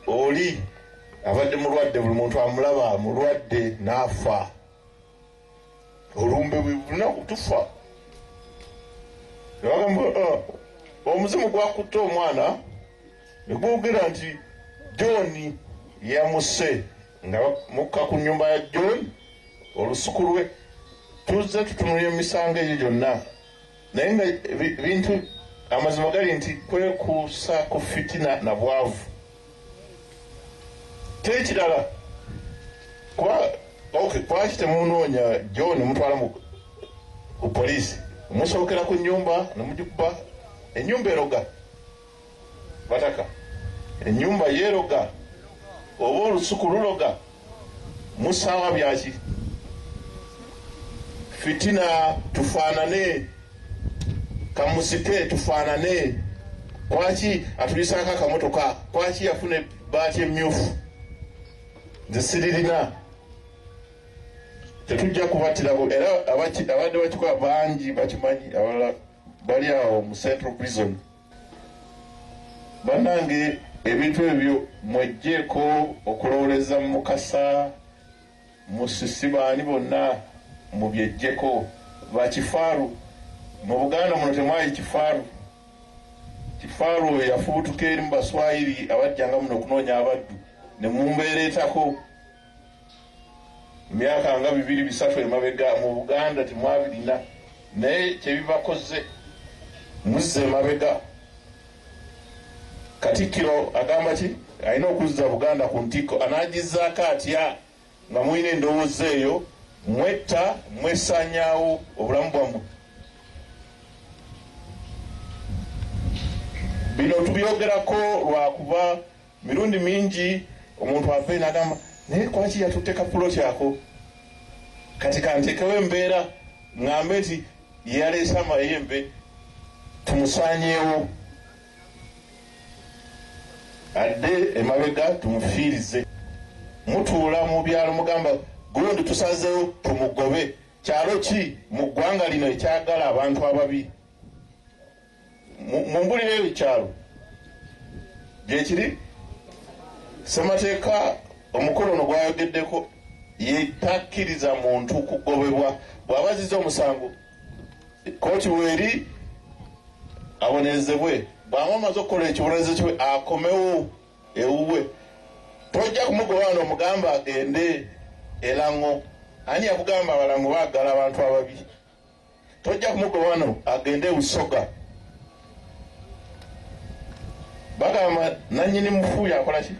Oli abadde mulwadde, buli muntu amulaba mulwadde n'afa. Olumbe buli lunaku tufa. Nebagamba omuzimu gwakutte omwana ne gwogera nti John yamuse, nga mukka ku nnyumba ya John olusuku lwe. Tuzze tutunulira emisango egyo gyonna, naye nga bintu amazima gali nti kwekuusa ku fitina na bwavu. Tekirala kwaki temunoonya John mutwala ku poliisi? Musookera ku nnyumba ne mugikuba. Ennyumba eroga bataka, ennyumba yeeroga oba olusuku luloga. Musaawa byaki? Fitina tufaanane, kamusike tufaanane. Kwaki atulisaako akamotoka? Kwaki yafuna ebbaati emyufu? Nze siririna. Tetujja kubattirako, era abadde bakikola bangi bakimanyi, abalala bali awo mu Central Prison. Bannange, ebintu ebyo mweggyeko okulowooleza mu Mukasa, Musisi, baani bonna mubyeggyeko. Bakifaaru mu Buganda muno temwali kifaaru. Kifaaru oyo yafubutuka eri mu Baswayiri abajjanga muno okunoonya abaddu, ne mumbeereetako emyaka nga 2 3 emabega. Mu Buganda temwabirina, naye kyebibakoze muzze emabega. Katikkiro agamba ki? Alina okuzza Buganda ku ntikko. Anaagizaako atya nga mulina endowooza eyo? Mwetta, mwesaanyaawo obulamu bwammwe. Bino tubyogerako lwakuba mirundi mingi omuntu ava n'agamba, naye kwaki yatutte kapuloti ako? Kati kanteekewo embeera ŋŋambe nti yaleese amayembe, tumusaanyeewo adde emabega tumufiirize. Mutuula mu byalo mugamba gundi tusazeewo tumugobe. Kyalo ki mu ggwanga lino ekyagala abantu ababi? Mumbulire ekyalo gyekiri. Ssemateeka omukolo ono gwayogeddeko yetakkiriza muntu kugobebwa. Bw'aba azizza omusango kooti weeri abonerezebwe, bw'aba amaze okukola ekibonerezo kye akomewo ewuwe. Tojja kumugoba wano omugamba agende Erango. Ani yakugamba abalango baagala abantu ababi? Tojja kumugoba wano agende Busoga. Bagamba nannyini mufu yakola ki?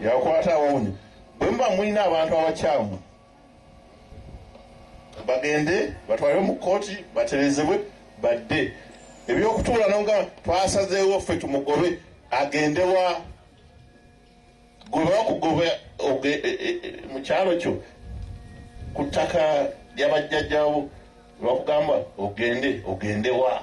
Yakwata awuunyo. Bwe muba mulina abantu abakyamu bagende batwalwe mu kkooti baterezebwe badde. Ebyokutuula nonga twasazeewo ffe tumugobe agende wa? Gwe bakugoba mu kyalo kyo ku ttaka ly'abajjajjaabo bakugamba ogende, ogende wa?